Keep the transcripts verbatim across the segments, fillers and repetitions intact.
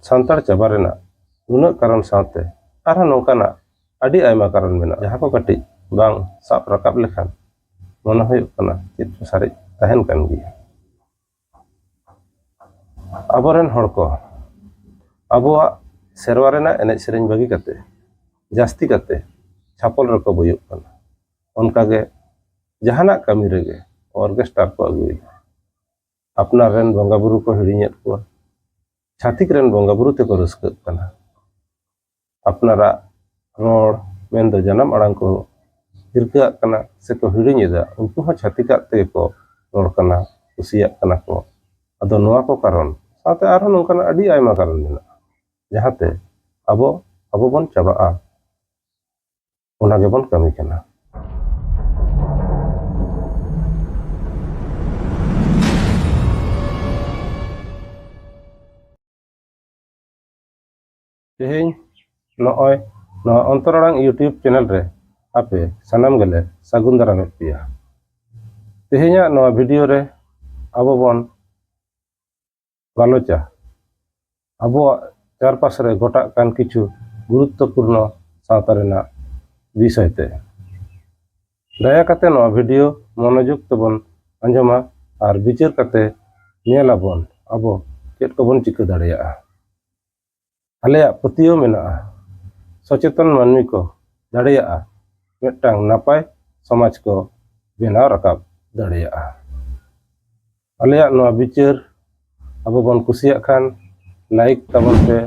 ᱥᱟᱱᱛᱟᱲ ᱪᱟᱵᱟ ᱨᱮᱱᱟᱜ ᱱᱩᱱᱟᱹᱜ ᱠᱟᱨᱚᱱ ᱥᱟᱶᱛᱮ ᱟᱨᱦᱚᱸ ᱱᱚᱝᱠᱟᱱᱟᱜ ᱟᱹᱰᱤ ᱟᱭᱢᱟ ᱠᱟᱨᱚᱱ ᱢᱮᱱᱟᱜᱼᱟ, ᱡᱟᱦᱟᱸ ᱠᱚ ᱠᱟᱹᱴᱤᱡ ᱵᱟᱝ ᱥᱟᱵ ᱨᱟᱠᱟᱵ ᱞᱮᱠᱷᱟᱱ ᱢᱚᱱᱮ ᱦᱩᱭᱩᱜ ᱠᱟᱱᱟ ᱪᱮᱫ ᱪᱚ ᱥᱟᱨᱮᱡ ᱛᱟᱦᱮᱱ ᱠᱟᱱ ᱜᱮᱭᱟ᱾ ᱟᱵᱚᱨᱮᱱ ᱦᱚᱲ ᱠᱚ ᱟᱵᱚᱣᱟᱜ ᱥᱮᱨᱣᱟ ᱨᱮᱱᱟᱜ ᱮᱱᱮᱡ ᱥᱮᱨᱮᱧ ᱵᱟᱹᱜᱤ ᱠᱟᱛᱮ ᱡᱟᱹᱥᱛᱤ ᱠᱟᱛᱮ ᱪᱷᱟᱯᱚᱞ ᱨᱮᱠᱚ ᱵᱟᱹᱭᱩᱜ ᱠᱟᱱᱟ᱾ ᱚᱱᱠᱟᱜᱮ ᱡᱟᱦᱟᱱᱟᱜ ᱠᱟᱹᱢᱤ ᱨᱮᱜᱮ ᱚᱨᱜᱮᱥᱴᱟᱨ ᱠᱚ ᱟᱹᱜᱩᱭᱮᱫᱟ᱾ ᱟᱯᱱᱟᱨ ᱨᱮᱱ ᱵᱚᱸᱜᱟ ᱵᱩᱨᱩ ᱠᱚ ᱦᱤᱲᱤᱧᱮᱫ ᱠᱚᱣᱟ, ᱪᱷᱟᱹᱛᱤᱠ ᱨᱮᱱ ᱵᱚᱸᱜᱟ ᱵᱩᱨᱩ ᱛᱮᱠᱚ ᱨᱟᱹᱥᱠᱟᱹᱜ ᱠᱟᱱᱟ᱾ ᱟᱯᱱᱟᱨᱟᱜ ᱨᱚᱲ ᱢᱮᱱᱫᱚ ᱡᱟᱱᱟᱢ ᱟᱲᱟᱝ ᱠᱚ ᱦᱤᱨᱠᱟᱹᱣᱟᱜ ᱠᱟᱱᱟ ᱥᱮᱠᱚ ᱦᱤᱲᱤᱧ ᱮᱫᱟ᱾ ᱩᱱᱠᱩ ᱦᱚᱸ ᱪᱷᱟᱹᱛᱤᱠᱟᱜ ᱛᱮᱜᱮ ᱠᱚ ᱨᱚᱲ ᱠᱟᱱᱟ, ᱠᱩᱥᱤᱭᱟᱜ ᱠᱟᱱᱟ ᱠᱚ᱾ ᱟᱫᱚ ᱱᱚᱣᱟ ᱠᱚ ᱠᱟᱨᱚᱱ ᱥᱟᱶᱛᱮ ᱟᱨᱦᱚᱸ ᱱᱚᱝᱠᱟᱱᱟᱜ ᱟᱹᱰᱤ ᱟᱭᱢᱟ ᱠᱟᱨᱚᱱ ᱢᱮᱱᱟᱜᱼᱟ, ᱡᱟᱦᱟᱸᱛᱮ ᱟᱵᱚ ᱟᱵᱚ ᱵᱚᱱ ᱪᱟᱵᱟᱜᱼᱟ, ᱚᱱᱟ ᱜᱮᱵᱚᱱ ᱠᱟᱹᱢᱤ ᱠᱟᱱᱟ᱾ ᱛᱮᱦᱮᱧ ᱱᱚᱜᱼᱚᱭ ᱱᱚᱣᱟ ᱚᱱᱛᱚᱨ ᱟᱲᱟᱝ YouTube ᱪᱮᱱᱮᱞ ᱨᱮ ᱟᱯᱮ ᱥᱟᱱᱟᱢ ᱜᱮᱞᱮ ᱥᱟᱹᱜᱩᱱ ᱫᱟᱨᱟᱢᱮᱫ ᱯᱮᱭᱟ᱾ ᱛᱮᱦᱮᱧᱟᱜ ᱱᱚᱣᱟ ᱵᱷᱤᱰᱤᱭᱳ ᱨᱮ ᱟᱵᱚ ᱵᱚᱱ ᱜᱟᱞᱚᱪᱟ ᱟᱵᱚᱣᱟᱜ ᱪᱟᱨᱯᱟᱥ ᱨᱮ ᱜᱷᱚᱴᱟᱜ ᱠᱟᱱ ᱠᱤᱪᱷᱩ ᱜᱩᱨᱩᱛᱛᱚᱯᱩᱨᱱᱚ ᱥᱟᱶᱛᱟ ᱨᱮᱱᱟᱜ ᱵᱤᱥᱚᱭ ᱛᱮ᱾ ᱫᱟᱭᱟ ᱠᱟᱛᱮ ᱱᱚᱣᱟ ᱵᱷᱤᱰᱤᱭᱳ ᱢᱚᱱᱚᱡᱳᱜᱽ ᱛᱮᱵᱚᱱ ᱟᱸᱡᱚᱢᱟ ᱟᱨ ᱵᱤᱪᱟᱹᱨ ᱠᱟᱛᱮ ᱧᱮᱞ ᱟᱵᱚᱱ ᱟᱵᱚ ᱪᱮᱫ ᱠᱚᱵᱚᱱ ᱪᱤᱠᱟᱹ ᱫᱟᱲᱮᱭᱟᱜᱼᱟ᱾ ᱟᱞᱮᱭᱟᱜ ᱯᱟᱹᱛᱭᱟᱹᱣ ᱢᱮᱱᱟᱜᱼᱟ, ᱥᱚᱪᱮᱛᱚᱱ ᱢᱟᱹᱱᱢᱤ ᱠᱚ ᱫᱟᱲᱮᱭᱟᱜᱼᱟ ᱢᱤᱫᱴᱟᱝ ᱱᱟᱯᱟᱭ ᱥᱚᱢᱟᱡᱽ ᱠᱚ ᱵᱮᱱᱟᱣ ᱨᱟᱠᱟᱵ ᱫᱟᱲᱮᱭᱟᱜᱼᱟ᱾ ᱟᱞᱮᱭᱟᱜ ᱱᱚᱣᱟ ᱵᱤᱪᱟᱹᱨ ᱟᱵᱚ ᱵᱚᱱ ᱠᱩᱥᱤᱭᱟᱜ ᱠᱷᱟᱱ ᱞᱟᱭᱤᱠ ᱛᱟᱵᱚᱱ ᱯᱮ,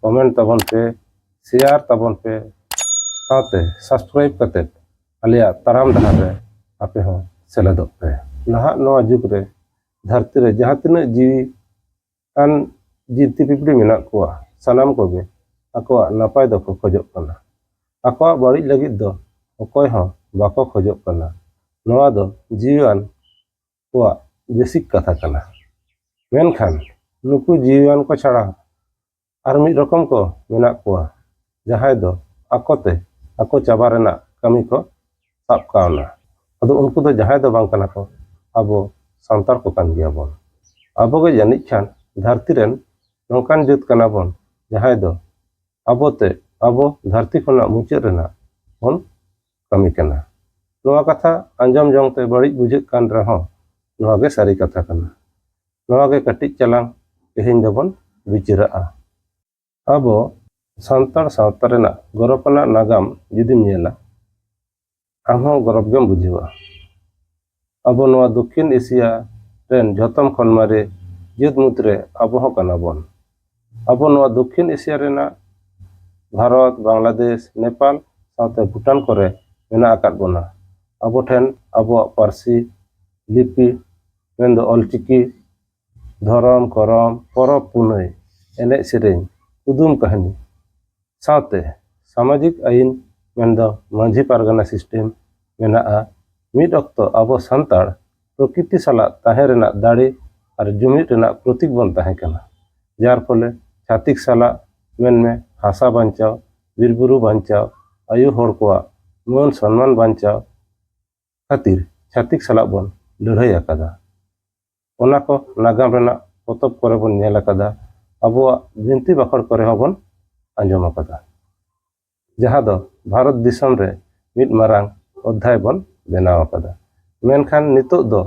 ᱠᱚᱢᱮᱱᱴ ᱛᱟᱵᱚᱱ ᱯᱮ, ᱥᱮᱭᱟᱨ ᱛᱟᱵᱚᱱ ᱯᱮ, ᱥᱟᱶᱛᱮ ᱥᱟᱵᱥᱠᱨᱟᱭᱤᱵ ᱠᱟᱛᱮ ᱟᱞᱮᱭᱟᱜ ᱛᱟᱲᱟᱢ ᱰᱟᱦᱟᱨ ᱨᱮ ᱟᱯᱮ ᱦᱚᱸ ᱥᱮᱞᱮᱫᱚᱜ ᱯᱮ᱾ ᱱᱟᱦᱟᱜ ᱱᱚᱣᱟ ᱡᱩᱜᱽ ᱨᱮ ᱫᱷᱟᱹᱨᱛᱤ ᱨᱮ ᱡᱟᱦᱟᱸ ᱛᱤᱱᱟᱹᱜ ᱡᱤᱣᱤ ᱟᱱ ᱡᱤᱱᱛᱤ ᱯᱤᱯᱤᱲᱤ ᱢᱮᱱᱟᱜ ᱠᱚᱣᱟ, ᱥᱟᱱᱟᱢ ᱠᱚᱜᱮ ᱟᱠᱚᱣᱟᱜ ᱱᱟᱯᱟᱭ ᱫᱚᱠᱚ ᱠᱷᱚᱡᱚᱜ ᱠᱟᱱᱟ᱾ ᱟᱠᱚᱣᱟᱜ ᱵᱟᱹᱲᱤᱡ ᱞᱟᱹᱜᱤᱫ ᱫᱚ ᱚᱠᱚᱭ ᱦᱚᱸ ᱵᱟᱠᱚ ᱠᱷᱚᱡᱚᱜ ᱠᱟᱱᱟ᱾ ᱱᱚᱣᱟ ᱫᱚ ᱡᱤᱣᱤᱣᱟᱱ ᱠᱚᱣᱟᱜ ᱵᱮᱥᱤᱠ ᱠᱟᱛᱷᱟ ᱠᱟᱱᱟ᱾ ᱢᱮᱱᱠᱷᱟᱱ ᱱᱩᱠᱩ ᱡᱤᱣᱤᱣᱟᱱ ᱠᱚ ᱪᱷᱟᱲᱟ ᱟᱨ ᱢᱤᱫ ᱨᱚᱠᱚᱢ ᱠᱚ ᱢᱮᱱᱟᱜ ᱠᱚᱣᱟ, ᱡᱟᱦᱟᱸᱭ ᱫᱚ ᱟᱠᱚᱛᱮ ᱟᱠᱚ ᱪᱟᱵᱟ ᱨᱮᱱᱟᱜ ᱠᱟᱹᱢᱤ ᱠᱚ ᱥᱟᱵ ᱠᱟᱣᱱᱟ᱾ ᱟᱫᱚ ᱩᱱᱠᱩ ᱫᱚ ᱡᱟᱦᱟᱸᱭ ᱫᱚ ᱵᱟᱝ ᱠᱟᱱᱟ ᱠᱚ, ᱟᱵᱚ ᱥᱟᱱᱛᱟᱲ ᱠᱚ ᱠᱟᱱ ᱜᱮᱭᱟᱵᱚᱱ᱾ ᱟᱵᱚᱜᱮ ᱡᱟᱹᱱᱤᱡ ᱠᱷᱟᱱ ᱫᱷᱟᱹᱨᱛᱤ ᱨᱮᱱ ᱱᱚᱝᱠᱟᱱ ᱡᱟᱹᱛ ᱠᱟᱱᱟ ᱵᱚᱱ, ᱡᱟᱦᱟᱸᱭ ᱫᱚ ᱟᱵᱚ ᱛᱮ ᱟᱵᱚ ᱫᱷᱟᱹᱨᱛᱤ ᱠᱷᱚᱱᱟᱜ ᱢᱩᱪᱟᱹᱫ ᱨᱮᱱᱟᱜ ᱵᱚᱱ ᱠᱟᱹᱢᱤ ᱠᱟᱱᱟ᱾ ᱱᱚᱣᱟ ᱠᱟᱛᱷᱟ ᱟᱸᱡᱚᱢ ᱡᱚᱝ ᱛᱮ ᱵᱟᱹᱲᱤᱡ ᱵᱩᱡᱷᱟᱹᱜ ᱠᱟᱱ ᱨᱮᱦᱚᱸ, ᱱᱚᱣᱟ ᱜᱮ ᱥᱟᱹᱨᱤ ᱠᱟᱛᱷᱟ ᱠᱟᱱᱟ᱾ ᱱᱚᱣᱟ ᱜᱮ ᱠᱟᱹᱴᱤᱡ ᱪᱟᱞᱟᱝ ᱛᱮᱦᱮᱧ ᱫᱚᱵᱚᱱ ᱵᱤᱪᱟᱹᱨᱟᱜᱼᱟ᱾ ᱟᱵᱚ ᱥᱟᱱᱛᱟᱲ ᱥᱟᱶᱛᱟ ᱨᱮᱱᱟᱜ ᱜᱚᱨᱚᱵᱽ ᱟᱱᱟᱜ ᱱᱟᱜᱟᱢ ᱡᱩᱫᱤᱢ ᱧᱮᱞᱟ, ᱟᱢ ᱦᱚᱸ ᱜᱚᱨᱚᱵᱽ ᱜᱮᱢ ᱵᱩᱡᱷᱟᱹᱣᱟ᱾ ᱟᱵᱚ ᱱᱚᱣᱟ ᱫᱚᱠᱠᱷᱤᱱ ᱮᱥᱤᱭᱟ ᱨᱮᱱ ᱡᱷᱚᱛᱚᱢ ᱠᱷᱚᱱ ᱢᱟᱨᱮ ᱡᱟᱹᱛ ᱢᱩᱫᱽᱨᱮ ᱟᱵᱚ ᱦᱚᱸ ᱠᱟᱱᱟ ᱵᱚᱱ᱾ ᱟᱵᱚ ᱱᱚᱣᱟ ᱫᱚᱠᱠᱷᱤᱱ ᱮᱥᱤᱭᱟ ᱨᱮᱱᱟᱜ ᱵᱷᱟᱨᱚᱛ, ᱵᱟᱝᱞᱟᱫᱮᱥ, ᱱᱮᱯᱟᱞ ᱥᱟᱶᱛᱮ ᱵᱷᱩᱴᱟᱱ ᱠᱚᱨᱮ ᱢᱮᱱᱟᱜ ᱟᱠᱟᱫ ᱵᱚᱱᱟ᱾ ᱟᱵᱚ ᱴᱷᱮᱱ ᱟᱵᱚᱣᱟᱜ ᱯᱟᱹᱨᱥᱤ, ᱞᱤᱯᱤ, ᱢᱮᱱᱫᱚ ᱚᱞᱪᱤᱠᱤ, ᱫᱷᱚᱨᱚᱢ, ᱠᱚᱨᱚᱢ, ᱯᱚᱨᱚᱵᱽ, ᱯᱩᱱᱟᱹᱭ, ᱮᱱᱮᱡ ᱥᱮᱨᱮᱧ, ᱠᱩᱫᱩᱢ ᱠᱟᱹᱦᱱᱤ ᱥᱟᱶᱛᱮ ᱥᱟᱢᱟᱡᱤᱠ ᱟᱹᱭᱤᱱ, ᱢᱮᱱᱫᱚ ᱢᱟᱹᱡᱷᱤ ᱯᱟᱨᱜᱟᱱᱟ ᱥᱤᱥᱴᱮᱢ ᱢᱮᱱᱟᱜᱼᱟ᱾ ᱢᱤᱫ ᱚᱠᱛᱚ ᱟᱵᱚ ᱥᱟᱱᱛᱟᱲ ᱯᱨᱚᱠᱨᱤᱛᱤ ᱥᱟᱞᱟᱜ ᱛᱟᱦᱮᱸ ᱨᱮᱱᱟᱜ ᱫᱟᱲᱮ ᱟᱨ ᱡᱩᱢᱤᱫ ᱨᱮᱱᱟᱜ ᱯᱨᱚᱛᱤᱠ ᱵᱚᱱ ᱛᱟᱦᱮᱸ ᱠᱟᱱᱟ, ᱡᱟᱨ ᱯᱷᱚᱞᱮ ᱪᱷᱟᱹᱛᱤᱠ ᱥᱟᱞᱟᱜ, ᱢᱮᱱᱢᱮ ᱦᱟᱥᱟ ᱵᱟᱧᱪᱟᱣ, ᱵᱤᱨᱵᱩᱨᱩ ᱵᱟᱧᱪᱟᱣ, ᱟᱭᱳ ᱦᱚᱲ ᱠᱚᱣᱟᱜ ᱢᱟᱹᱱ ᱥᱚᱱᱢᱟᱱ ᱵᱟᱧᱪᱟᱣ ᱠᱷᱟᱹᱛᱤᱨ ᱪᱷᱟᱹᱛᱤᱠ ᱥᱟᱞᱟᱜ ᱵᱚᱱ ᱞᱟᱹᱲᱦᱟᱹᱭ ᱟᱠᱟᱫᱟ᱾ ᱚᱱᱟ ᱠᱚ ᱱᱟᱜᱟᱢ ᱨᱮᱱᱟᱜ ᱯᱚᱛᱚᱵ ᱠᱚᱨᱮ ᱵᱚᱱ ᱧᱮᱞ ᱟᱠᱟᱫᱟ, ᱟᱵᱚᱣᱟᱜ ᱵᱤᱱᱛᱤ ᱵᱟᱠᱷᱚᱲ ᱠᱚᱨᱮ ᱦᱚᱸ ᱵᱚᱱ ᱟᱸᱡᱚᱢ ᱟᱠᱟᱫᱟ, ᱡᱟᱦᱟᱸ ᱫᱚ ᱵᱷᱟᱨᱚᱛ ᱫᱤᱥᱚᱢ ᱨᱮ ᱢᱤᱫ ᱢᱟᱨᱟᱝ ᱚᱫᱽᱫᱷᱟᱭ ᱵᱚᱱ ᱵᱮᱱᱟᱣ ᱟᱠᱟᱫᱟ᱾ ᱢᱮᱱᱠᱷᱟᱱ ᱱᱤᱛᱚᱜ ᱫᱚ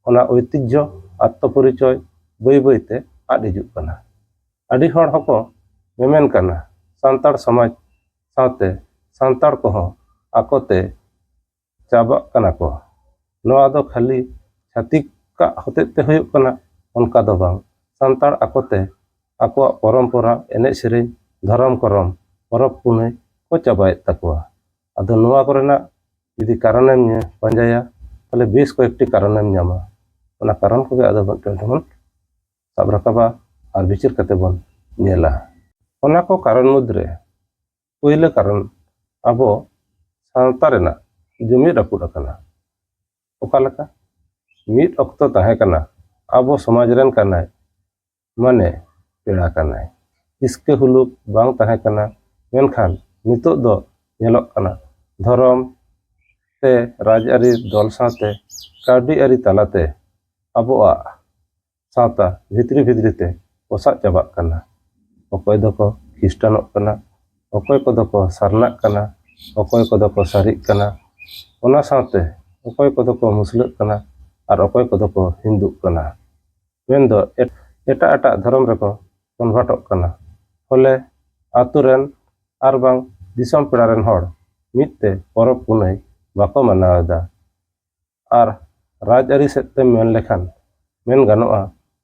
ᱚᱱᱟ ᱳᱭᱛᱤᱡᱽᱡᱷᱚ, ᱟᱛᱛᱚ ᱯᱚᱨᱤᱪᱚᱭ ᱵᱟᱹᱭ ᱵᱟᱹᱭ ᱛᱮ ᱟᱫ ᱦᱤᱡᱩᱜ ᱠᱟᱱᱟ᱾ ᱟᱹᱰᱤ ᱦᱚᱲ ᱦᱚᱸᱠᱚ ᱢᱮᱢᱮᱱ ᱠᱟᱱᱟ, ᱥᱟᱱᱛᱟᱲ ᱥᱚᱢᱟᱡᱽ ᱥᱟᱶᱛᱮ ᱥᱟᱱᱛᱟᱲ ᱠᱚᱦᱚᱸ ᱟᱠᱚᱛᱮ ᱪᱟᱵᱟᱜ ᱠᱟᱱᱟ ᱠᱚ᱾ ᱱᱚᱣᱟ ᱫᱚ ᱠᱷᱟᱹᱞᱤ ᱪᱷᱟᱹᱛᱤᱠᱟᱜ ᱦᱚᱛᱮᱡ ᱛᱮ ᱦᱩᱭᱩᱜ ᱠᱟᱱᱟ, ᱚᱱᱠᱟ ᱫᱚ ᱵᱟᱝ᱾ ᱥᱟᱱᱛᱟᱲ ᱟᱠᱚᱛᱮ ᱟᱠᱚᱣᱟᱜ ᱯᱚᱨᱚᱢᱯᱚᱨᱟ, ᱮᱱᱮᱡ ᱥᱮᱨᱮᱧ, ᱫᱷᱚᱨᱚᱢ ᱠᱚᱨᱚᱢ, ᱯᱚᱨᱚᱵᱽ ᱯᱩᱱᱟᱹᱭ ᱠᱚ ᱪᱟᱵᱟᱭᱮᱫ ᱛᱟᱠᱚᱣᱟ᱾ ᱟᱫᱚ ᱱᱚᱣᱟ ᱠᱚᱨᱮᱱᱟᱜ ᱡᱩᱫᱤ ᱠᱟᱨᱚᱱᱮᱢ ᱧᱮ-, ᱯᱟᱸᱡᱟᱭᱟ, ᱛᱟᱦᱞᱮ ᱵᱮᱥ ᱠᱚᱭᱮᱠᱴᱤ ᱠᱟᱨᱚᱱᱮᱢ ᱧᱟᱢᱟ᱾ ᱚᱱᱟ ᱠᱟᱨᱚᱱ ᱠᱚᱜᱮ ᱟᱫᱚ ᱢᱤᱫᱴᱮᱱ ᱛᱮᱵᱚᱱ ᱥᱟᱵ ᱨᱟᱠᱟᱵᱟ ᱟᱨ ᱵᱤᱪᱟᱹᱨ ᱠᱟᱛᱮ ᱵᱚᱱ ᱧᱮᱞᱟ᱾ ᱚᱱᱟ ᱠᱚ ᱠᱟᱨᱚᱱ ᱢᱩᱫᱽᱨᱮ ᱯᱳᱭᱞᱳ ᱠᱟᱨᱚᱱ, ᱟᱵᱚ ᱥᱟᱶᱛᱟ ᱨᱮᱱᱟᱜ ᱡᱩᱢᱤᱫ ᱨᱟᱹᱯᱩᱫ ᱟᱠᱟᱱᱟ᱾ ᱚᱠᱟ ᱞᱮᱠᱟ? ᱢᱤᱫ ᱚᱠᱛᱚ ᱛᱟᱦᱮᱸ ᱠᱟᱱᱟ, ᱟᱵᱚ ᱥᱚᱢᱟᱡᱽ ᱨᱮᱱ ᱠᱟᱱᱟᱭ, ᱢᱟᱱᱮ ᱯᱮᱲᱟ ᱠᱟᱱᱟᱭ᱾ ᱦᱤᱥᱠᱟᱹ ᱦᱩᱞᱩᱠ ᱵᱟᱝ ᱛᱟᱦᱮᱸ ᱠᱟᱱᱟ, ᱢᱮᱱᱠᱷᱟᱱ ᱱᱤᱛᱚᱜ ᱫᱚ ᱧᱮᱞᱚᱜ ᱠᱟᱱᱟ, ᱫᱷᱚᱨᱚᱢ ᱛᱮ, ᱨᱟᱡᱽᱟᱹᱨᱤ ᱫᱚᱞ ᱥᱟᱶᱛᱮ, ᱠᱟᱹᱣᱰᱤ ᱟᱹᱨᱤ ᱛᱟᱞᱟᱛᱮ ᱟᱵᱚᱣᱟᱜ ᱥᱟᱶᱛᱟ ᱵᱷᱤᱛᱨᱤ ᱵᱷᱤᱛᱨᱤ ᱛᱮ ᱯᱚᱥᱟᱜ ᱪᱟᱵᱟᱜ ᱠᱟᱱᱟ᱾ ᱚᱠᱚᱭ ᱫᱚᱠᱚ ᱠᱷᱤᱥᱴᱟᱱᱚᱜ ᱠᱟᱱᱟ, ᱚᱠᱚᱭ ᱠᱚᱫᱚ ᱠᱚ ᱥᱟᱨᱱᱟᱜ ᱠᱟᱱᱟ, ᱚᱠᱚᱭ ᱠᱚᱫᱚ ᱠᱚ ᱥᱟᱹᱨᱤᱜ ᱠᱟᱱᱟ, ᱚᱱᱟ ᱥᱟᱶᱛᱮ ᱚᱠᱚᱭ ᱠᱚᱫᱚ ᱠᱚ ᱢᱩᱥᱞᱟᱹᱜ ᱠᱟᱱᱟ, ᱟᱨ ᱚᱠᱚᱭ ᱠᱚᱫᱚ ᱠᱚ ᱦᱤᱱᱫᱩᱜ ᱠᱟᱱᱟ᱾ ᱢᱮᱱᱫᱚ ᱮᱴ- ᱮᱴᱟᱜ ᱮᱴᱟᱜ ᱫᱷᱚᱨᱚᱢ ᱨᱮᱠᱚ ᱠᱚᱱᱵᱷᱟᱨᱴᱚᱜ ᱠᱟᱱᱟ᱾ ᱯᱷᱚᱞᱮ ᱟᱛᱳ ᱨᱮᱱ ᱟᱨ ᱵᱟᱝ ᱫᱤᱥᱚᱢ ᱯᱮᱲᱟ ᱨᱮᱱ ᱦᱚᱲ ᱢᱤᱫ ᱛᱮ ᱯᱚᱨᱚᱵᱽ ᱯᱩᱱᱟᱹᱭ ᱵᱟᱠᱚ ᱢᱟᱱᱟᱣ ᱮᱫᱟ᱾ ᱟᱨ ᱨᱟᱡᱽᱟᱹᱨᱤ ᱥᱮᱫ ᱛᱮᱢ ᱢᱮᱱ ᱞᱮᱠᱷᱟᱱ ᱢᱮᱱ ᱜᱟᱱᱚᱜᱼᱟ,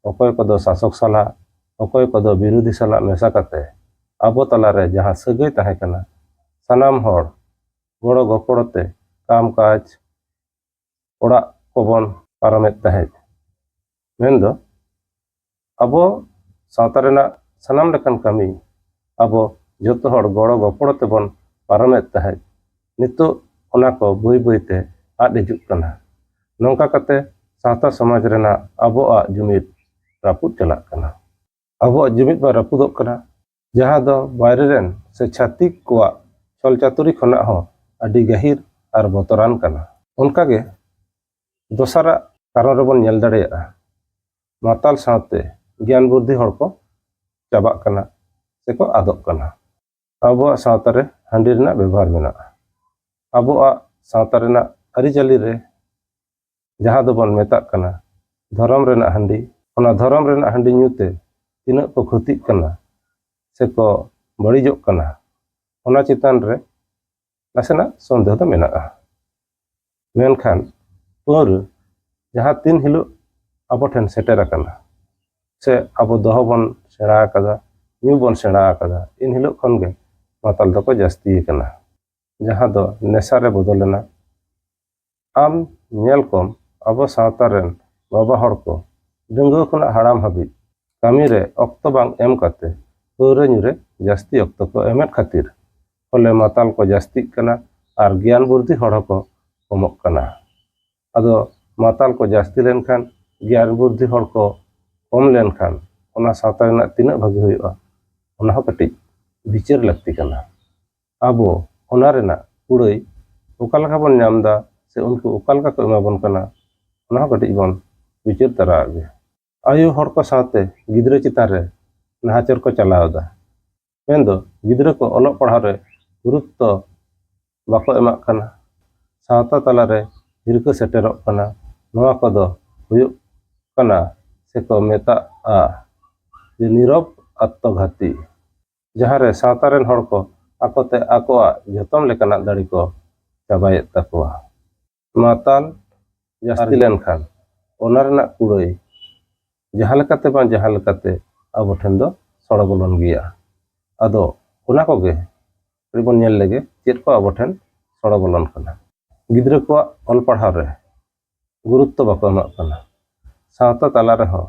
ᱚᱠᱚᱭ ᱠᱚᱫᱚ ᱥᱟᱥᱚᱠ ᱥᱟᱞᱟᱜ, ᱚᱠᱚᱭ ᱠᱚᱫᱚ ᱵᱤᱨᱳᱫᱷᱤ ᱥᱟᱞᱟᱜ ᱢᱮᱥᱟ ᱠᱟᱛᱮ ᱟᱵᱚ ᱛᱟᱞᱟᱨᱮ ᱡᱟᱦᱟᱸ ᱥᱟᱹᱜᱟᱹᱭ ᱛᱟᱦᱮᱸ ᱠᱟᱱᱟ, ᱥᱟᱱᱟᱢ ᱦᱚᱲ ᱜᱚᱲᱚ ᱜᱚᱯᱚᱲᱚ ᱛᱮ ᱠᱟᱢ ᱠᱟᱡᱽ ᱚᱲᱟᱜ ᱠᱚᱵᱚᱱ ᱯᱟᱨᱚᱢᱮᱫ ᱛᱟᱦᱮᱸᱫ᱾ ᱢᱮᱱᱫᱚ ᱟᱵᱚ ᱥᱟᱶᱛᱟ ᱨᱮᱱᱟᱜ ᱥᱟᱱᱟᱢ ᱞᱮᱠᱟᱱ ᱠᱟᱹᱢᱤ ᱟᱵᱚ ᱡᱚᱛᱚ ᱦᱚᱲ ᱜᱚᱲᱚ ᱜᱚᱯᱚᱲᱚ ᱛᱮᱵᱚᱱ ᱯᱟᱨᱚᱢᱮᱫ ᱛᱟᱦᱮᱸᱫ, ᱱᱤᱛᱚᱜ ᱚᱱᱟ ᱠᱚ ᱵᱟᱹᱭ ᱵᱟᱹᱭ ᱛᱮ ᱟᱫ ᱦᱤᱡᱩᱜ ᱠᱟᱱᱟ᱾ ᱱᱚᱝᱠᱟ ᱠᱟᱛᱮ ᱥᱟᱶᱛᱟ ᱥᱚᱢᱟᱡᱽ ᱨᱮᱱᱟᱜ ᱟᱵᱚᱣᱟᱜ ᱡᱩᱢᱤᱫ ᱨᱟᱹᱯᱩᱫ ᱪᱟᱞᱟᱜ ᱠᱟᱱᱟ᱾ ᱟᱵᱚᱣᱟᱜ ᱡᱩᱢᱤᱫ ᱢᱟ ᱨᱟᱹᱯᱩᱫᱚᱜ ᱠᱟᱱᱟ, ᱡᱟᱦᱟᱸ ᱫᱚ ᱵᱟᱭᱨᱮ ᱨᱮᱱ ᱥᱮ ᱪᱷᱟᱹᱛᱤᱠ ᱠᱚᱣᱟᱜ ᱪᱷᱚᱞ ᱪᱟᱹᱛᱩᱨᱤ ᱠᱷᱚᱱᱟᱜ ᱦᱚᱸ ᱟᱹᱰᱤ ᱜᱟᱹᱦᱤᱨ ᱟᱨ ᱵᱚᱛᱚᱨᱟᱱ ᱠᱟᱱᱟ᱾ ᱚᱱᱠᱟᱜᱮ ᱫᱚᱥᱟᱨᱟᱜ ᱠᱟᱨᱚᱱ ᱨᱮᱵᱚᱱ ᱧᱮᱞ ᱫᱟᱲᱮᱭᱟᱜᱼᱟ, ᱢᱟᱛᱟᱞ ᱥᱟᱶᱛᱮ ᱜᱮᱭᱟᱱ ᱵᱩᱫᱽᱫᱷᱤ ᱦᱚᱲ ᱠᱚ ᱪᱟᱵᱟᱜ ᱠᱟᱱᱟ ᱥᱮᱠᱚ ᱟᱫᱚᱜ ᱠᱟᱱᱟ᱾ ᱟᱵᱚᱣᱟᱜ ᱥᱟᱶᱛᱟ ᱨᱮ ᱦᱟᱺᱰᱤ ᱨᱮᱱᱟᱜ ᱵᱮᱵᱚᱦᱟᱨ ᱢᱮᱱᱟᱜᱼᱟ᱾ ᱟᱵᱚᱣᱟᱜ ᱥᱟᱶᱛᱟ ᱨᱮᱱᱟᱜ ᱟᱹᱨᱤᱪᱟᱹᱞᱤ ᱨᱮ ᱡᱟᱦᱟᱸ ᱫᱚᱵᱚᱱ ᱢᱮᱛᱟᱜ ᱠᱟᱱᱟ ᱫᱷᱚᱨᱚᱢ ᱨᱮᱱᱟᱜ ᱦᱟᱺᱰᱤ, ᱚᱱᱟ ᱫᱷᱚᱨᱚᱢ ᱨᱮᱱᱟᱜ ᱦᱟᱺᱰᱤ ᱧᱩ ᱛᱮ ᱛᱤᱱᱟᱹᱜ ᱠᱚ ᱠᱷᱚᱛᱤᱜ ᱠᱟᱱᱟ ᱥᱮᱠᱚ ᱵᱟᱹᱲᱤᱡᱚᱜ ᱠᱟᱱᱟ, ᱚᱱᱟ ᱪᱮᱛᱟᱱ ᱨᱮ ᱱᱟᱥᱮᱱᱟᱜ ᱥᱚᱱᱫᱮᱦ ᱫᱚ ᱢᱮᱱᱟᱜᱼᱟ᱾ ᱢᱮᱱᱠᱷᱟᱱ ᱯᱟᱹᱣᱨᱟᱹ ᱡᱟᱦᱟᱸ ᱛᱤᱱ ᱦᱤᱞᱳᱜ ᱟᱵᱚ ᱴᱷᱮᱱ ᱥᱮᱴᱮᱨ ᱟᱠᱟᱱᱟ ᱥᱮ ᱟᱵᱚ ᱫᱚᱦᱚ ᱵᱚᱱ ᱥᱮᱬᱟ ᱟᱠᱟᱫᱟ, ᱧᱩ ᱵᱚᱱ ᱥᱮᱬᱟ ᱟᱠᱟᱫᱟ, ᱤᱱ ᱦᱤᱞᱳᱜ ᱠᱷᱚᱱ ᱜᱮ ᱢᱟᱛᱟᱞ ᱫᱚᱠᱚ ᱡᱟᱹᱥᱛᱤ ᱟᱠᱟᱱᱟ, ᱡᱟᱦᱟᱸ ᱫᱚ ᱱᱮᱥᱟ ᱨᱮ ᱵᱚᱫᱚᱞ ᱮᱱᱟ᱾ ᱟᱢ ᱧᱮᱞ ᱠᱚᱢ, ᱟᱵᱚ ᱥᱟᱶᱛᱟ ᱨᱮᱱ ᱵᱟᱵᱟ ᱦᱚᱲ ᱠᱚ ᱰᱟᱺᱜᱩᱣᱟᱹ ᱠᱷᱚᱱᱟᱜ ᱦᱟᱲᱟᱢ ᱦᱟᱹᱵᱤᱡ ᱠᱟᱹᱢᱤ ᱨᱮ ᱚᱠᱛᱚ ᱵᱟᱝ ᱮᱢ ᱠᱟᱛᱮ ᱯᱟᱹᱣᱨᱟᱹ ᱧᱩ ᱨᱮ ᱡᱟᱹᱥᱛᱤ ᱚᱠᱛᱚ ᱠᱚ ᱮᱢᱮᱫ ᱠᱷᱟᱹᱛᱤᱨ ᱯᱷᱚᱞᱮ ᱢᱟᱛᱟᱞ ᱠᱚ ᱡᱟᱹᱥᱛᱤᱜ ᱠᱟᱱᱟ ᱟᱨ ᱜᱮᱭᱟᱱ ᱵᱩᱫᱽᱫᱷᱤ ᱦᱚᱲ ᱦᱚᱸᱠᱚ ᱠᱚᱢᱚᱜ ᱠᱟᱱᱟ᱾ ᱟᱫᱚ ᱢᱟᱛᱟᱞ ᱠᱚ ᱡᱟᱹᱥᱛᱤ ᱞᱮᱱᱠᱷᱟᱱ, ᱜᱮᱭᱟᱱ ᱵᱩᱫᱽᱫᱷᱤ ᱦᱚᱲ ᱠᱚ ᱠᱚᱢ ᱞᱮᱱᱠᱷᱟᱱ, ᱚᱱᱟ ᱥᱟᱶᱛᱟ ᱨᱮᱱᱟᱜ ᱛᱤᱱᱟᱹᱜ ᱵᱷᱟᱹᱜᱤ ᱦᱩᱭᱩᱜᱼᱟ, ᱚᱱᱟ ᱦᱚᱸ ᱠᱟᱹᱴᱤᱡ ᱵᱤᱪᱟᱹᱨ ᱞᱟᱹᱠᱛᱤ ᱠᱟᱱᱟ᱾ ᱟᱵᱚ ᱚᱱᱟ ᱨᱮᱱᱟᱜ ᱠᱩᱲᱟᱹᱭ ᱚᱠᱟ ᱞᱮᱠᱟ ᱵᱚᱱ ᱧᱟᱢ ᱮᱫᱟ ᱥᱮ ᱩᱱᱠᱩ ᱚᱠᱟ ᱞᱮᱠᱟ ᱠᱚ ᱮᱢᱟ ᱵᱚᱱ ᱠᱟᱱᱟ, ᱚᱱᱟ ᱦᱚᱸ ᱠᱟᱹᱴᱤᱡ ᱵᱚᱱ ᱵᱤᱪᱟᱹᱨ ᱛᱟᱨᱟᱣᱟᱜ ᱜᱮ᱾ ᱟᱭᱳ ᱦᱚᱲ ᱠᱚ ᱥᱟᱶᱛᱮ ᱜᱤᱫᱽᱨᱟᱹ ᱪᱮᱛᱟᱱ ᱨᱮ ᱱᱟᱦᱟᱪᱟᱨ ᱠᱚ ᱪᱟᱞᱟᱣ ᱮᱫᱟ᱾ ᱢᱮᱱᱫᱚ ᱜᱤᱫᱽᱨᱟᱹ ᱠᱚ ᱚᱞᱚᱜ ᱯᱟᱲᱦᱟᱣ ᱨᱮ ᱜᱩᱨᱩᱛᱛᱚ ᱵᱟᱠᱚ ᱮᱢᱟᱜ ᱠᱟᱱᱟ᱾ ᱥᱟᱶᱛᱟ ᱛᱟᱞᱟᱨᱮ ᱦᱤᱨᱠᱟᱹ ᱥᱮᱴᱮᱨᱚᱜ ᱠᱟᱱᱟ᱾ ᱱᱚᱣᱟ ᱠᱚᱫᱚ ᱦᱩᱭᱩᱜ ᱠᱟᱱᱟ ᱥᱮᱠᱚ ᱢᱮᱛᱟᱜᱼᱟ ᱡᱮ ᱱᱤᱨᱚᱵ ᱟᱛᱛᱚᱜᱷᱟᱛᱤ, ᱡᱟᱦᱟᱸᱨᱮ ᱥᱟᱶᱛᱟ ᱨᱮᱱ ᱦᱚᱲ ᱠᱚ ᱟᱠᱚᱛᱮ ᱟᱠᱚᱣᱟᱜ ᱡᱚᱛᱚᱢ ᱞᱮᱠᱟᱱᱟᱜ ᱫᱟᱲᱮ ᱠᱚ ᱪᱟᱵᱟᱭᱮᱫ ᱛᱟᱠᱚᱣᱟ᱾ ᱢᱟᱛᱟᱞ ᱡᱟᱹᱥᱛᱤ ᱞᱮᱱᱠᱷᱟᱱ ᱚᱱᱟ ᱨᱮᱱᱟᱜ ᱠᱩᱲᱟᱹᱭ ᱡᱟᱦᱟᱸ ᱞᱮᱠᱟᱛᱮ ᱵᱟᱝ ᱡᱟᱦᱟᱸ ᱞᱮᱠᱟᱛᱮ ᱟᱵᱚ ᱴᱷᱮᱱ ᱫᱚ ᱥᱚᱲᱚ ᱵᱚᱞᱚᱱ ᱜᱮᱭᱟ᱾ ᱟᱫᱚ ᱚᱱᱟ ᱠᱚᱜᱮ ᱠᱟᱹᱴᱤᱡ ᱵᱚᱱ ᱧᱮᱞ ᱞᱮᱜᱮ, ᱪᱮᱫ ᱠᱚ ᱟᱵᱚ ᱴᱷᱮᱱ ᱥᱚᱲᱚ ᱵᱚᱞᱚᱱ ᱠᱟᱱᱟ᱾ ᱜᱤᱫᱽᱨᱟᱹ ᱠᱚᱣᱟᱜ ᱚᱞ ᱯᱟᱲᱦᱟᱣ ᱨᱮ ᱜᱩᱨᱩᱛᱛᱚ ᱵᱟᱠᱚ ᱮᱢᱟᱜ ᱠᱟᱱᱟ᱾ ᱥᱟᱶᱛᱟ ᱛᱟᱞᱟ ᱨᱮᱦᱚᱸ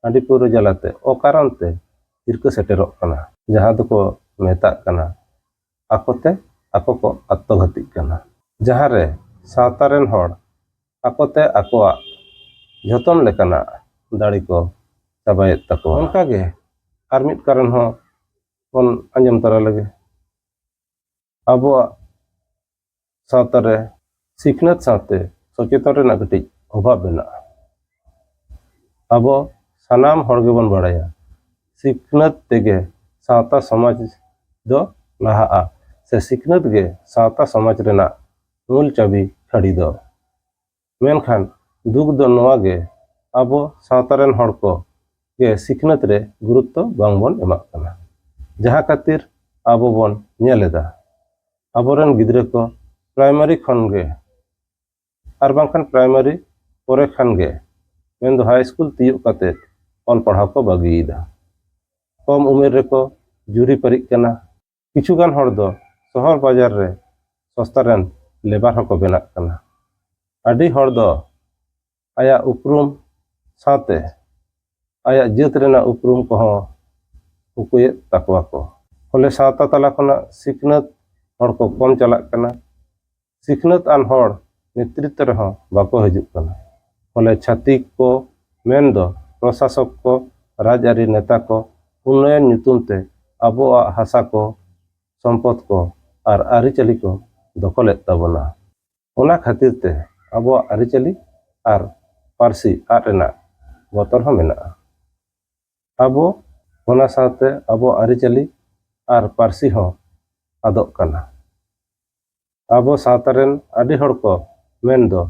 ᱦᱟᱺᱰᱤ ᱯᱟᱹᱣᱨᱟᱹ ᱡᱟᱞᱟᱛᱮ ᱚᱠᱟᱨᱚᱱ ᱛᱮ ᱦᱤᱨᱠᱟᱹ ᱥᱮᱴᱮᱨᱚᱜ ᱠᱟᱱᱟ, ᱡᱟᱦᱟᱸ ᱫᱚᱠᱚ ᱢᱮᱛᱟᱜ ᱠᱟᱱᱟ ᱟᱠᱚᱛᱮ ᱟᱠᱚ ᱠᱚ ᱟᱛᱛᱚᱜᱷᱟᱛᱤᱜ ᱠᱟᱱᱟ, ᱡᱟᱦᱟᱸ ᱨᱮ ᱥᱟᱶᱛᱟ ᱨᱮᱱ ᱦᱚᱲ ᱟᱠᱚᱛᱮ ᱟᱠᱚᱣᱟᱜ ᱡᱷᱚᱛᱚᱢ ᱞᱮᱠᱟᱱᱟᱜ ᱫᱟᱲᱮ ᱠᱚ ᱪᱟᱵᱟᱭᱮᱫ ᱛᱟᱠᱚᱣᱟ᱾ ᱚᱱᱠᱟᱜᱮ ᱟᱨ ᱢᱤᱫ ᱠᱟᱨᱚᱱ ᱦᱚᱸ ᱵᱚᱱ ᱟᱸᱡᱚᱢ ᱛᱚᱨᱟ ᱞᱮᱜᱮ᱾ ᱟᱵᱚᱣᱟᱜ ᱥᱟᱶᱛᱟ ᱨᱮ ᱥᱤᱠᱷᱱᱟᱹᱛ ᱥᱟᱶᱛᱮ ᱥᱚᱪᱮᱛᱚᱱ ᱨᱮᱱᱟᱜ ᱠᱟᱹᱴᱤᱡ ᱚᱵᱷᱟᱵᱽ ᱢᱮᱱᱟᱜᱼᱟ᱾ ᱟᱵᱚ ᱥᱟᱱᱟᱢ ᱦᱚᱲ ᱜᱮᱵᱚᱱ ᱵᱟᱲᱟᱭᱟ, ᱥᱤᱠᱷᱱᱟᱹᱛ ᱛᱮᱜᱮ ᱥᱟᱶᱛᱟ ᱥᱚᱢᱟᱡᱽ ᱫᱚ ᱞᱟᱦᱟᱜᱼᱟ, ᱥᱮ ᱥᱤᱠᱷᱱᱟᱹᱛ ᱜᱮ ᱥᱟᱶᱛᱟ ᱥᱚᱢᱟᱡᱽ ᱨᱮᱱᱟᱜ ᱢᱩᱞ ᱪᱟᱹᱵᱤ ᱠᱷᱟᱹᱲᱤ ᱫᱚ᱾ ᱢᱮᱱᱠᱷᱟᱱ ᱫᱩᱠ ᱫᱚ ᱱᱚᱣᱟ ᱜᱮ, ᱟᱵᱚ ᱥᱟᱶᱛᱟ ᱨᱮᱱ ᱦᱚᱲ ᱠᱚ ᱜᱮ ᱥᱤᱠᱷᱱᱟᱹᱛ ᱨᱮ ᱜᱩᱨᱩᱛᱛᱚ ᱵᱟᱝ ᱵᱚᱱ ᱮᱢᱟᱜ ᱠᱟᱱᱟ, ᱡᱟᱦᱟᱸ ᱠᱷᱟᱹᱛᱤᱨ ᱟᱵᱚ ᱵᱚᱱ ᱧᱮᱞ ᱮᱫᱟ ᱟᱵᱚᱨᱮᱱ ᱜᱤᱫᱽᱨᱟᱹ ᱠᱚ ᱯᱨᱟᱭᱢᱟᱨᱤ ᱠᱷᱚᱱ ᱜᱮ ᱟᱨ ᱵᱟᱝᱠᱷᱟᱱ ᱯᱨᱟᱭᱢᱟᱨᱤ ᱯᱚᱨᱮ ᱠᱷᱟᱱ ᱜᱮ, ᱢᱮᱱᱫᱚ ᱦᱟᱭ ᱥᱠᱩᱞ ᱛᱤᱭᱳᱜ ᱠᱟᱛᱮ ᱚᱞ ᱯᱟᱲᱦᱟᱣ ᱠᱚ ᱵᱟᱹᱜᱤᱭᱮᱫᱟ᱾ ᱠᱚᱢ ᱩᱢᱮᱨ ᱨᱮᱠᱚ ᱡᱩᱨᱤ ᱯᱟᱹᱨᱤᱜ ᱠᱟᱱᱟ᱾ ᱠᱤᱪᱷᱩ ᱜᱟᱱ ᱦᱚᱲ ᱫᱚ ᱥᱚᱦᱚᱨ ᱵᱟᱡᱟᱨ ᱨᱮ ᱥᱚᱥᱛᱟ ᱨᱮᱱ ᱞᱮᱵᱟᱨ ᱦᱚᱸᱠᱚ ᱵᱮᱱᱟᱜ ᱠᱟᱱᱟ᱾ ᱟᱹᱰᱤ ᱦᱚᱲ ᱫᱚ ᱟᱭᱟᱜ ᱩᱯᱨᱩᱢ ᱥᱟᱶᱛᱮ ᱟᱭᱟᱜ ᱡᱟᱹᱛ ᱨᱮᱱᱟᱜ ᱩᱯᱨᱩᱢ ᱠᱚᱦᱚᱸ ᱩᱠᱩᱭᱮᱫ ᱛᱟᱠᱚᱣᱟ ᱠᱚ᱾ ᱯᱷᱚᱞᱮ ᱥᱟᱶᱛᱟ ᱛᱟᱞᱟ ᱠᱷᱚᱱᱟᱜ ᱥᱤᱠᱷᱱᱟᱹᱛ ᱦᱚᱲ ᱠᱚ ᱠᱚᱢ ᱪᱟᱞᱟᱜ ᱠᱟᱱᱟ᱾ ᱥᱤᱠᱷᱱᱟᱹᱛ ᱟᱱ ᱦᱚᱲ ᱱᱮᱛᱨᱤᱛᱵ ᱨᱮᱦᱚᱸ ᱵᱟᱠᱚ ᱦᱤᱡᱩᱜ ᱠᱟᱱᱟ᱾ ᱯᱷᱚᱞᱮ ᱪᱷᱟᱹᱛᱤᱠ ᱠᱚ ᱢᱮᱱᱫᱚ ᱯᱨᱚᱥᱟᱥᱚᱠ ᱠᱚ, ᱨᱟᱡᱽᱟᱹᱨᱤ ᱱᱮᱛᱟ ᱠᱚ ᱩᱱᱱᱚᱭᱚᱱ ᱧᱩᱛᱩᱢ ᱛᱮ ᱟᱵᱚᱣᱟᱜ ᱦᱟᱥᱟ ᱠᱚ, ᱥᱚᱢᱯᱚᱫ ᱠᱚ ᱟᱨ ᱟᱹᱨᱤᱪᱟᱹᱞᱤ ᱠᱚ ᱫᱚᱠᱷᱚᱞᱮᱫ ᱛᱟᱵᱚᱱᱟ᱾ ᱚᱱᱟ ᱠᱷᱟᱹᱛᱤᱨ ᱛᱮ ᱟᱵᱚᱣᱟᱜ ᱟᱹᱨᱤᱪᱟᱹᱞᱤ ᱟᱨ ᱯᱟᱹᱨᱥᱤ ᱟᱫ ᱨᱮᱱᱟᱜ ᱵᱚᱛᱚᱨ ᱦᱚᱸ ᱢᱮᱱᱟᱜᱼᱟ᱾ ᱟᱵᱚ ᱚᱱᱟ ᱥᱟᱶᱛᱮ ᱟᱵᱚ ᱟᱹᱨᱤᱪᱟᱹᱞᱤ ᱟᱨ ᱯᱟᱹᱨᱥᱤ ᱦᱚᱸ ᱟᱫᱚᱜ ᱠᱟᱱᱟ᱾ ᱟᱵᱚ ᱥᱟᱶᱛᱟ ᱨᱮᱱ ᱟᱹᱰᱤ ᱦᱚᱲ ᱠᱚ ᱢᱮᱱᱫᱚ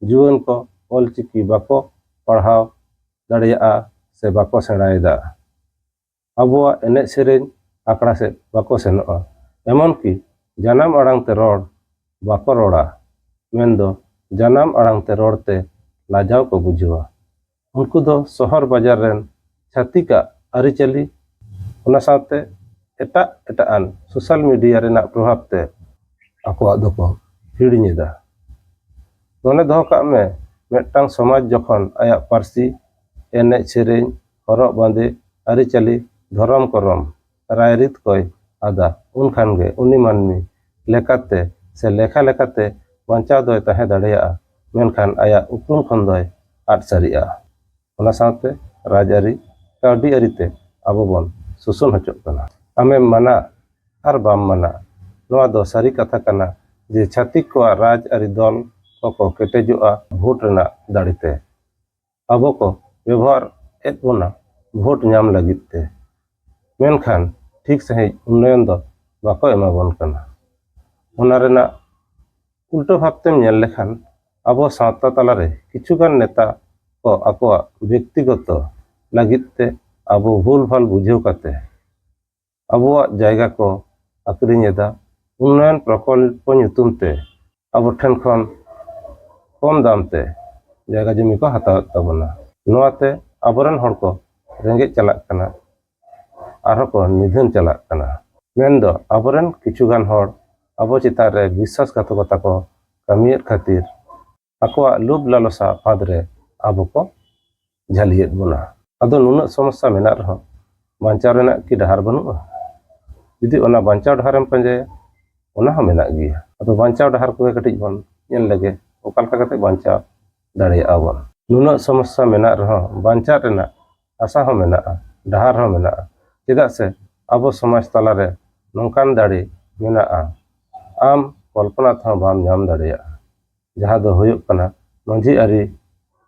ᱡᱩᱣᱟᱹᱱ ᱠᱚ ᱚᱞᱪᱤᱠᱤ ᱵᱟᱠᱚ ᱯᱟᱲᱦᱟᱣ ᱫᱟᱲᱮᱭᱟᱜᱼᱟ ᱥᱮ ᱵᱟᱠᱚ ᱥᱮᱬᱟᱭᱮᱫᱟ᱾ ᱟᱵᱚᱣᱟᱜ ᱮᱱᱮᱡ ᱥᱮᱨᱮᱧ ᱟᱠᱷᱲᱟ ᱥᱮᱫ ᱵᱟᱠᱚ ᱥᱮᱱᱚᱜᱼᱟ᱾ ᱮᱢᱚᱱ ᱠᱤ ᱡᱟᱱᱟᱢ ᱟᱲᱟᱝ ᱛᱮ ᱨᱚᱲ ᱵᱟᱠᱚ ᱨᱚᱲᱟ, ᱢᱮᱱᱫᱚ ᱡᱟᱱᱟᱢ ᱟᱲᱟᱝ ᱛᱮ ᱨᱚᱲ ᱛᱮ ᱞᱟᱡᱟᱣ ᱠᱚ ᱵᱩᱡᱷᱟᱹᱣᱟ᱾ ᱩᱱᱠᱩ ᱫᱚ ᱥᱚᱦᱚᱨ ᱵᱟᱡᱟᱨ ᱨᱮᱱ ᱪᱷᱟᱹᱛᱤᱠᱟᱜ ᱟᱹᱨᱤᱪᱟᱹᱞᱤ, ᱚᱱᱟ ᱥᱟᱶᱛᱮ ᱮᱴᱟᱜ ᱮᱴᱟᱜ ᱟᱱ ᱥᱳᱥᱟᱞ ᱢᱤᱰᱤᱭᱟ ᱨᱮᱱᱟᱜ ᱯᱨᱚᱵᱷᱟᱵᱽ ᱛᱮ ᱟᱠᱚᱣᱟᱜ ᱫᱚᱠᱚ ᱦᱤᱲᱤᱧ ᱮᱫᱟ᱾ ᱢᱚᱱᱮ ᱫᱚᱦᱚ ᱠᱟᱜ ᱢᱮ, ᱢᱤᱫᱴᱟᱝ ᱥᱚᱢᱟᱡᱽ ᱡᱚᱠᱷᱚᱱ ᱟᱭᱟᱜ ᱯᱟᱹᱨᱥᱤ, ᱮᱱᱮᱡ ᱥᱮᱨᱮᱧ, ᱦᱚᱨᱚᱜ ᱵᱟᱸᱫᱮ, ᱟᱹᱨᱤᱪᱟᱹᱞᱤ, ᱫᱷᱚᱨᱚᱢ ᱠᱚᱨᱚᱢ, ᱨᱟᱭᱨᱤᱛ ᱠᱚᱭ ᱟᱫᱟ, ᱩᱱᱠᱷᱟᱱ ᱜᱮ ᱩᱱᱤ ᱢᱟᱹᱱᱢᱤ ᱞᱮᱠᱟᱛᱮ ᱥᱮ ᱞᱮᱠᱷᱟ ᱞᱮᱠᱟᱛᱮ ᱵᱟᱧᱪᱟᱣ ᱫᱚᱭ ᱛᱟᱦᱮᱸ ᱫᱟᱲᱮᱭᱟᱜᱼᱟ, ᱢᱮᱱᱠᱷᱟᱱ ᱟᱭᱟᱜ ᱩᱯᱨᱩᱢ ᱠᱷᱚᱱ ᱫᱚᱭ ᱟᱫ ᱥᱟᱹᱨᱤᱜᱼᱟ᱾ ᱚᱱᱟ ᱥᱟᱶᱛᱮ ᱨᱟᱡᱽᱟᱹᱨᱤ, ᱠᱟᱹᱣᱰᱤ ᱟᱹᱨᱤ ᱛᱮ ᱟᱵᱚ ᱵᱚᱱ ᱥᱳᱥᱚᱱ ᱦᱚᱪᱚᱜ ᱠᱟᱱᱟ᱾ ᱟᱢᱮᱢ ᱢᱟᱱᱟ ᱟᱨ ᱵᱟᱢ ᱢᱟᱱᱟ, ᱱᱚᱣᱟ ᱫᱚ ᱥᱟᱹᱨᱤ ᱠᱟᱛᱷᱟ ᱠᱟᱱᱟ ᱡᱮ ᱪᱷᱟᱹᱛᱤᱠ ᱠᱚᱣᱟᱜ ᱨᱟᱡᱽᱟᱹᱨᱤ ᱫᱚᱞ ᱠᱚᱠᱚ ᱠᱮᱴᱮᱡᱚᱜᱼᱟ ᱵᱷᱳᱴ ᱨᱮᱱᱟᱜ ᱫᱟᱲᱮ ᱛᱮ᱾ ᱟᱵᱚ ᱠᱚ ᱵᱮᱵᱚᱦᱟᱨ ᱮᱫ ᱵᱚᱱᱟ ᱵᱷᱳᱴ ᱧᱟᱢ ᱞᱟᱹᱜᱤᱫ ᱛᱮ, ᱢᱮᱱᱠᱷᱟᱱ ᱴᱷᱤᱠ ᱥᱟᱺᱦᱤᱡ ᱩᱱᱱᱚᱭᱚᱱ ᱫᱚ ᱵᱟᱠᱚ ᱮᱢᱟ ᱵᱚᱱ ᱠᱟᱱᱟ᱾ ᱚᱱᱟ ᱨᱮᱱᱟᱜ ᱩᱞᱴᱟᱹ ᱵᱷᱟᱵᱽ ᱛᱮᱢ ᱧᱮᱞ ᱞᱮᱠᱷᱟᱱ, ᱟᱵᱚ ᱥᱟᱶᱛᱟ ᱛᱟᱞᱟᱨᱮ ᱠᱤᱪᱷᱩᱜᱟᱱ ᱱᱮᱛᱟ ᱠᱚ ᱟᱠᱚᱣᱟᱜ ᱵᱮᱠᱛᱤᱜᱚᱛᱚ ᱞᱟᱹᱜᱤᱫ ᱛᱮ ᱟᱵᱚ ᱵᱷᱩᱞ ᱵᱷᱟᱞ ᱵᱩᱡᱷᱟᱹᱣ ᱠᱟᱛᱮ ᱟᱵᱚᱣᱟᱜ ᱡᱟᱭᱜᱟ ᱠᱚ ᱟᱹᱠᱷᱨᱤᱧ ᱮᱫᱟ᱾ ᱩᱱᱱᱚᱭᱚᱱ ᱯᱨᱚᱠᱚᱞᱯᱚ ᱧᱩᱛᱩᱢ ᱛᱮ ᱟᱵᱚ ᱴᱷᱮᱱ ᱠᱷᱚᱱ ᱠᱚᱢ ᱫᱟᱢ ᱛᱮ ᱡᱟᱭᱜᱟ ᱡᱚᱢᱤ ᱠᱚ ᱦᱟᱛᱟᱣᱮᱫ ᱛᱟᱵᱚᱱᱟ᱾ ᱱᱚᱣᱟᱛᱮ ᱟᱵᱚᱨᱮᱱ ᱦᱚᱲ ᱠᱚ ᱨᱮᱸᱜᱮᱡ ᱪᱟᱞᱟᱜ ᱠᱟᱱᱟ, ᱟᱨᱦᱚᱸ ᱠᱚ ᱱᱤᱫᱷᱟᱹᱱ ᱪᱟᱞᱟᱜ ᱠᱟᱱᱟ᱾ ᱢᱮᱱᱫᱚ ᱟᱵᱚᱨᱮᱱ ᱠᱤᱪᱷᱩᱜᱟᱱ ᱦᱚᱲ ᱟᱵᱚ ᱪᱮᱛᱟᱱ ᱨᱮ ᱵᱤᱥᱥᱟᱥᱜᱷᱟᱛᱚᱠᱚᱛᱟ ᱠᱚ ᱠᱟᱹᱢᱤᱭᱮᱫ ᱠᱷᱟᱹᱛᱤᱨ ᱟᱠᱚᱣᱟᱜ ᱞᱳᱵᱷ ᱞᱟᱞᱚᱥᱟ ᱯᱷᱟᱸᱫᱽ ᱨᱮ ᱟᱵᱚ ᱠᱚ ᱡᱷᱟᱹᱞᱤᱭᱮᱫ ᱵᱚᱱᱟ᱾ ᱟᱫᱚ ᱱᱩᱱᱟᱹᱜ ᱥᱚᱢᱚᱥᱥᱟ ᱢᱮᱱᱟᱜ ᱨᱮᱦᱚᱸ ᱵᱟᱧᱪᱟᱣ ᱨᱮᱱᱟᱜ ᱠᱤ ᱰᱟᱦᱟᱨ ᱵᱟᱹᱱᱩᱜᱼᱟ? ᱡᱩᱫᱤ ᱚᱱᱟ ᱵᱟᱧᱪᱟᱣ ᱰᱟᱦᱟᱨᱮᱢ ᱯᱟᱸᱡᱟᱭᱟ, ᱚᱱᱟ ᱦᱚᱸ ᱢᱮᱱᱟᱜ ᱜᱮᱭᱟ᱾ ᱟᱫᱚ ᱵᱟᱧᱪᱟᱣ ᱰᱟᱦᱟᱨ ᱠᱚᱜᱮ ᱠᱟᱹᱴᱤᱡ ᱵᱚᱱ ᱧᱮᱞ ᱞᱮᱜᱮ, ᱚᱠᱟ ᱞᱮᱠᱟ ᱠᱟᱛᱮ ᱵᱟᱧᱪᱟᱣ ᱫᱟᱲᱮᱭᱟᱜᱼᱟ ᱵᱚᱱ᱾ ᱱᱩᱱᱟᱹᱜ ᱥᱚᱢᱚᱥᱥᱟ ᱢᱮᱱᱟᱜ ᱨᱮᱦᱚᱸ ᱵᱟᱧᱪᱟᱜ ᱨᱮᱱᱟᱜ ᱟᱥᱟ ᱦᱚᱸ ᱢᱮᱱᱟᱜᱼᱟ, ᱰᱟᱦᱟᱨ ᱦᱚᱸ ᱢᱮᱱᱟᱜᱼᱟ᱾ ᱪᱮᱫᱟᱜ ᱥᱮ ᱟᱵᱚ ᱥᱚᱢᱟᱡᱽ ᱛᱟᱞᱟᱨᱮ ᱱᱚᱝᱠᱟᱱ ᱫᱟᱲᱮ ᱢᱮᱱᱟᱜᱼᱟ, ᱟᱢ ᱠᱚᱞᱯᱚᱱᱟ ᱛᱮᱦᱚᱸ ᱵᱟᱢ ᱧᱟᱢ ᱫᱟᱲᱮᱭᱟᱜᱼᱟ᱾ ᱡᱟᱦᱟᱸ ᱫᱚ ᱦᱩᱭᱩᱜ ᱠᱟᱱᱟ ᱢᱟᱹᱡᱷᱤ ᱟᱹᱨᱤ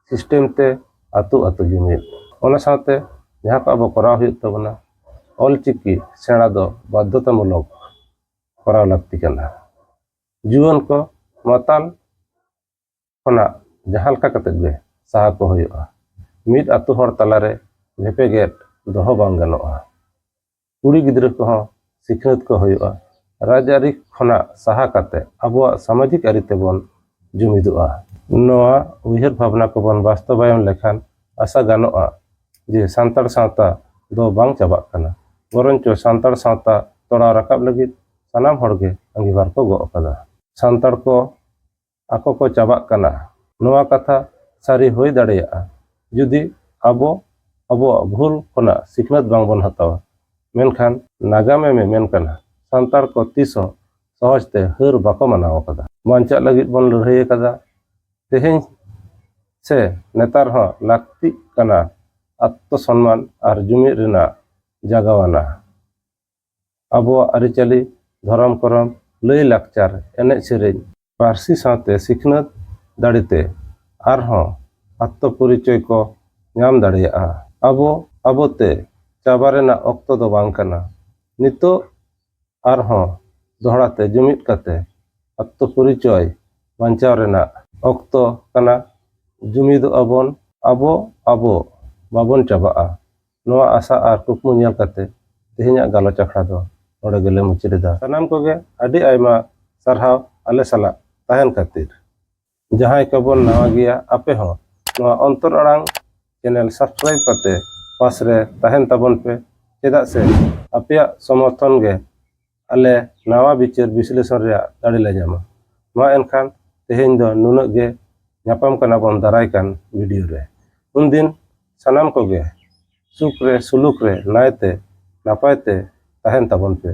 ᱥᱤᱥᱴᱮᱢ ᱛᱮ ᱟᱹᱛᱩ ᱟᱹᱛᱩ ᱡᱩᱢᱤᱫ᱾ ᱚᱱᱟ ᱥᱟᱶᱛᱮ ᱡᱟᱦᱟᱸ ᱠᱚ ᱟᱵᱚ ᱠᱚᱨᱟᱣ ᱦᱩᱭᱩᱜ ᱛᱟᱵᱚᱱᱟ, ᱚᱞᱪᱤᱠᱤ ᱥᱮᱬᱟ ᱫᱚ ᱵᱟᱫᱽᱫᱷᱚᱛᱟᱢᱩᱞᱚᱠ ᱠᱚᱨᱟᱣ ᱞᱟᱹᱠᱛᱤ ᱠᱟᱱᱟ᱾ ᱡᱩᱣᱟᱹᱱ ᱠᱚ ᱢᱟᱛᱟᱞ ᱠᱷᱚᱱᱟᱜ ᱡᱟᱦᱟᱸ ᱞᱮᱠᱟ ᱠᱟᱛᱮ ᱜᱮ ᱥᱟᱦᱟ ᱠᱚ ᱦᱩᱭᱩᱜᱼᱟ᱾ ᱢᱤᱫ ᱟᱹᱛᱩ ᱦᱚᱲ ᱛᱟᱞᱟᱨᱮ ᱵᱷᱮᱯᱮᱜᱮᱫ ᱫᱚᱦᱚ ᱵᱟᱝ ᱜᱟᱱᱚᱜᱼᱟ᱾ ᱠᱩᱲᱤ ᱜᱤᱫᱽᱨᱟᱹ ᱠᱚᱦᱚᱸ ᱥᱤᱠᱷᱱᱟᱹᱛ ᱠᱚ ᱦᱩᱭᱩᱜᱼᱟ᱾ ᱨᱟᱡᱽᱟᱹᱨᱤ ᱠᱷᱚᱱᱟᱜ ᱥᱟᱦᱟ ᱠᱟᱛᱮ ᱟᱵᱚᱣᱟᱜ ᱥᱟᱢᱟᱡᱤᱠ ᱟᱹᱨᱤ ᱛᱮᱵᱚᱱ ᱡᱩᱢᱤᱫᱚᱜᱼᱟ᱾ ᱱᱚᱣᱟ ᱩᱭᱦᱟᱹᱨ ᱵᱷᱟᱵᱽᱱᱟ ᱠᱚᱵᱚᱱ ᱵᱟᱥᱛᱚᱵᱟᱭᱚᱱ ᱞᱮᱠᱷᱟᱱ ᱟᱥᱟ ᱜᱟᱱᱚᱜᱼᱟ ᱡᱮ ᱥᱟᱱᱛᱟᱲ ᱥᱟᱶᱛᱟ ᱫᱚ ᱵᱟᱝ ᱪᱟᱵᱟᱜ ᱠᱟᱱᱟ, ᱵᱚᱨᱚᱱᱪᱚ ᱥᱟᱱᱛᱟᱲ ᱥᱟᱶᱛᱟ ᱛᱚᱲᱟᱣ ᱨᱟᱠᱟᱵ ᱞᱟᱹᱜᱤᱫ ᱥᱟᱱᱟᱢ ᱦᱚᱲᱜᱮ ᱟᱸᱜᱤᱵᱷᱟᱨ ᱠᱚ ᱜᱚᱜ ᱟᱠᱟᱫᱟ᱾ ᱥᱟᱱᱛᱟᱲ ᱠᱚ ᱟᱠᱚ ᱠᱚ ᱪᱟᱵᱟᱜ ᱠᱟᱱᱟ᱾ ᱱᱚᱣᱟ ᱠᱟᱛᱷᱟ ᱥᱟᱹᱨᱤ ᱦᱩᱭ ᱫᱟᱲᱮᱭᱟᱜᱼᱟ ᱡᱩᱫᱤ ᱟᱵᱚ ᱟᱵᱚᱣᱟᱜ ᱵᱷᱩᱞ ᱠᱷᱚᱱᱟᱜ ᱥᱤᱠᱷᱱᱟᱹᱛ ᱵᱟᱝᱵᱚᱱ ᱦᱟᱛᱟᱣᱟ᱾ ᱢᱮᱱᱠᱷᱟᱱ ᱱᱟᱜᱟᱢᱮ ᱢᱮᱢᱮᱱ ᱠᱟᱱᱟ, ᱥᱟᱱᱛᱟᱲ ᱠᱚ ᱛᱤᱥ ᱦᱚᱸ ᱥᱚᱦᱚᱡ ᱛᱮ ᱦᱟᱹᱨ ᱵᱟᱠᱚ ᱢᱟᱱᱟᱣ ᱟᱠᱟᱫᱟ᱾ ᱵᱟᱧᱪᱟᱜ ᱞᱟᱹᱜᱤᱫ ᱵᱚᱱ ᱞᱟᱹᱲᱦᱟᱹᱭ ᱟᱠᱟᱫᱟ᱾ ᱛᱮᱦᱮᱧ ᱥᱮ ᱱᱮᱛᱟᱨ ᱦᱚᱸ ᱞᱟᱹᱠᱛᱤᱜ ᱠᱟᱱᱟ ᱟᱛᱢᱚ ᱥᱚᱱᱢᱟᱱ ᱟᱨ ᱡᱩᱢᱤᱫ ᱨᱮᱱᱟᱜ ᱡᱟᱜᱟᱣᱟᱱᱟ᱾ ᱟᱵᱚᱣᱟᱜ ᱟᱹᱨᱤᱪᱟᱹᱞᱤ, ᱫᱷᱚᱨᱚᱢ ᱠᱚᱨᱚᱢ, ᱞᱟᱹᱭ ᱞᱟᱠᱪᱟᱨ, ᱮᱱᱮᱡ ᱥᱮᱨᱮᱧ, ᱯᱟᱹᱨᱥᱤ ᱥᱟᱶᱛᱮ ᱥᱤᱠᱷᱱᱟᱹᱛ ᱫᱟᱲᱮᱛᱮ ᱟᱨᱦᱚᱸ ᱟᱛᱢᱚ ᱯᱚᱨᱤᱪᱚᱭ ᱠᱚ ᱧᱟᱢ ᱫᱟᱲᱮᱭᱟᱜᱼᱟ᱾ ᱟᱵᱚ ᱟᱵᱚᱛᱮ ᱪᱟᱵᱟ ᱨᱮᱱᱟᱜ ᱚᱠᱛᱚ ᱫᱚ ᱵᱟᱝ ᱠᱟᱱᱟ᱾ ᱱᱤᱛᱚᱜ ᱟᱨᱦᱚᱸ ᱫᱚᱦᱲᱟ ᱛᱮ ᱡᱩᱢᱤᱫ ᱠᱟᱛᱮ ᱟᱛᱢᱚ ᱯᱚᱨᱤᱪᱚᱭ ᱵᱟᱧᱪᱟᱣ ᱨᱮᱱᱟᱜ ᱚᱠᱛᱚ ᱠᱟᱱᱟ᱾ ᱡᱩᱢᱤᱫᱚᱜ ᱟᱵᱚᱱ, ᱟᱵᱚ ᱟᱵᱚ ᱵᱟᱵᱚᱱ ᱪᱟᱵᱟᱜᱼᱟ᱾ ᱱᱚᱣᱟ ᱟᱥᱟ ᱟᱨ ᱠᱩᱠᱢᱩ ᱧᱮᱞ ᱠᱟᱛᱮ ᱛᱮᱦᱮᱧᱟᱜ ᱜᱟᱞᱚᱪ ᱟᱠᱷᱲᱟ ᱫᱚ ᱱᱚᱰᱮ ᱜᱮᱞᱮ ᱢᱩᱪᱟᱹᱫ ᱮᱫᱟ᱾ ᱥᱟᱱᱟᱢ ᱠᱚᱜᱮ ᱟᱹᱰᱤ ᱟᱭᱢᱟ ᱥᱟᱨᱦᱟᱣ ᱟᱞᱮ ᱥᱟᱞᱟᱜ ᱛᱟᱦᱮᱱ ᱠᱷᱟᱹᱛᱤᱨ᱾ ᱡᱟᱦᱟᱸᱭ ᱠᱚᱵᱚᱱ ᱱᱟᱣᱟ ᱜᱮᱭᱟ, ᱟᱯᱮ ᱦᱚᱸ ᱱᱚᱣᱟ ᱚᱱᱛᱚᱨ ᱟᱲᱟᱝ ᱪᱮᱱᱮᱞ ᱥᱟᱵᱥᱠᱨᱟᱭᱤᱵ ᱠᱟᱛᱮ ᱯᱟᱥ ᱨᱮ ᱛᱟᱦᱮᱱ ᱛᱟᱵᱚᱱ ᱯᱮ, ᱪᱮᱫᱟᱜ ᱥᱮ ᱟᱯᱮᱭᱟᱜ ᱥᱚᱢᱚᱨᱛᱷᱚᱱ ᱜᱮ ᱟᱞᱮ ᱱᱟᱣᱟ ᱵᱤᱪᱟᱹᱨ ᱵᱤᱥᱞᱮᱥᱚᱱ ᱨᱮᱭᱟᱜ ᱫᱟᱲᱮ ᱞᱮ ᱧᱟᱢᱟ᱾ ᱢᱟ ᱮᱱᱠᱷᱟᱱ ᱛᱮᱦᱮᱧ ᱫᱚ ᱱᱩᱱᱟᱹᱜ ᱜᱮ, ᱧᱟᱯᱟᱢ ᱠᱟᱱᱟ ᱵᱚᱱ ᱫᱟᱨᱟᱭ ᱠᱟᱱ ᱵᱷᱤᱰᱤᱭᱳ ᱨᱮ᱾ ᱩᱱᱫᱤᱱ ᱥᱟᱱᱟᱢ ᱠᱚᱜᱮ ᱥᱩᱠ ᱨᱮ, ᱥᱩᱞᱩᱠ ᱨᱮ, ᱱᱟᱭᱛᱮ ᱱᱟᱯᱟᱭ ᱛᱮ ᱛᱟᱦᱮᱱ ᱛᱟᱵᱚᱱ ᱯᱮ᱾